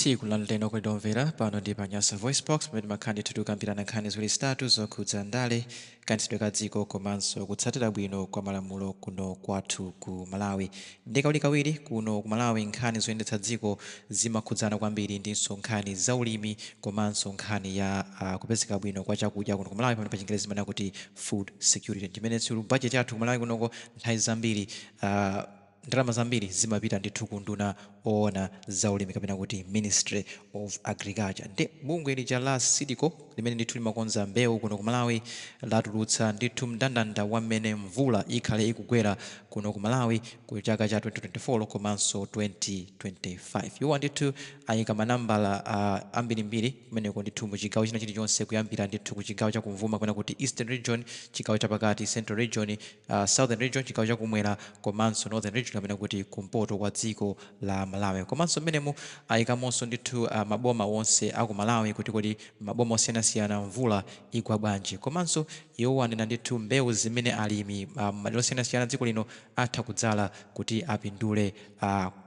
Tikulandireni okondedwa omvera, pano ndi pa Nyasa Voice Box, pamene timakhala ndithu tikukambirana nkhani ziwiri zitatu zokhudza ndale, kayendetsedwe ka dziko komanso kutsatira bwino kwa malamulo kuno kwathu ku Malawi. Ndi kawirikawiri kuno ku Malawi nkhani zoyendetsa dziko zimakhudzana kwambiri ndinso nkhani za ulimi komanso nkhani ya kupezeka bwino kwa chakudya kuno ku Malawi, pamene pa Chingerezi timanena kuti food security. Chimene budget yathu ku Malawi kunoko nthawi zambiri, ndalama zambiri zimapita ndithu ku unduna oona zaulimi kapena kuti Ministry of Agriculture. Ndi bungwe lija la Seed Co limene ndithu limakonza mbewu kuno ku Malawi latulutsa ndithu mndandanda wa mmene mvula ikhale ikugwera kuno ku Malawi ku chaka cha 2024 komanso 2025. Iwo ndithu ayika manambala ambirimbiri kumeneko ndithu mu chigawo china chilichonse, kuyambira ndithu ku chigawo chakumvuma kapena kuti Eastern Region, chigawo chapakati, Central Region, Southern Region, chigawo chakumwera, komanso Northern Region kapena kuti kumpoto kwa dziko la Malawi. Komanso mmenemu ayikamonso ndithu maboma onse aku Malawi, kuti kodi maboma osiyanasiyana mvula igwa bwanji. Komanso iwo anena ndithu mbewu zimene alimi madera osiyanasiyana dziko lino atha kudzala kuti apindule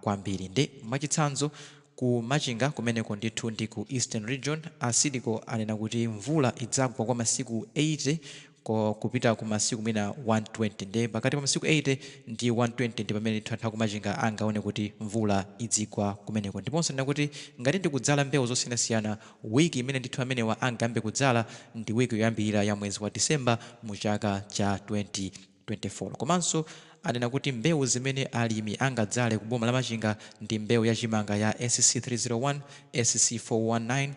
kwambiri. Ndi mwachitsanzo, ku Machinga kumeneko ndithu ndi ku Eastern Region, a Seed Co anena kuti mvula idzagwa kwa masiku 80 kupita ku masiku mwina 120. Nde pakati pa masiku 80 ndi 120 ndi pamene ndithu anthu aku Machinga angaone kuti mvula idzigwa kumeneko. Ndiponso anena kuti ngati ndikudzala mbewu zosiyanasiyana, wiki imene ndithu amenewa angayambe kudzala ndi wiki yoyambirira ya mwezi wa Disemba mu chaka cha 2024. Komanso anena kuti mbewu zimene alimi angadzale ku boma la Machinga ndi mbewu yachimanga ya SC 301, SC 419,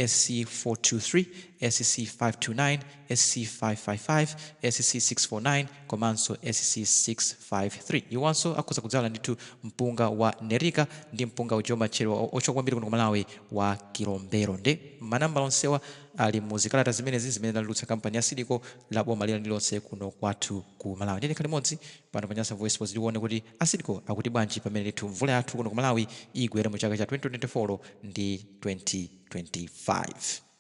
SC 423, SC 529, SC 555, SC 649 komanso SC 653. Iwanso akhoza kudzala ndithu mpunga wa Nerika ndi mpunga uja umatchedwa, otchuka kwambiri kuno ku Malawi, wa Kilombero. Ndi manambala onsewa ali mu zikalata zimenezi zimene latulutsa kampani ya Seed Co la boma lina lililonse kuno kwathu ku Malawi. Ndine limodzi pano pa Nyasa Voice Box, tikuone kuti a Seed Co akuti bwanji pamene ndithu mvula yathu kuno ku Malawi igwere mu chaka cha 2024 ndi 2025.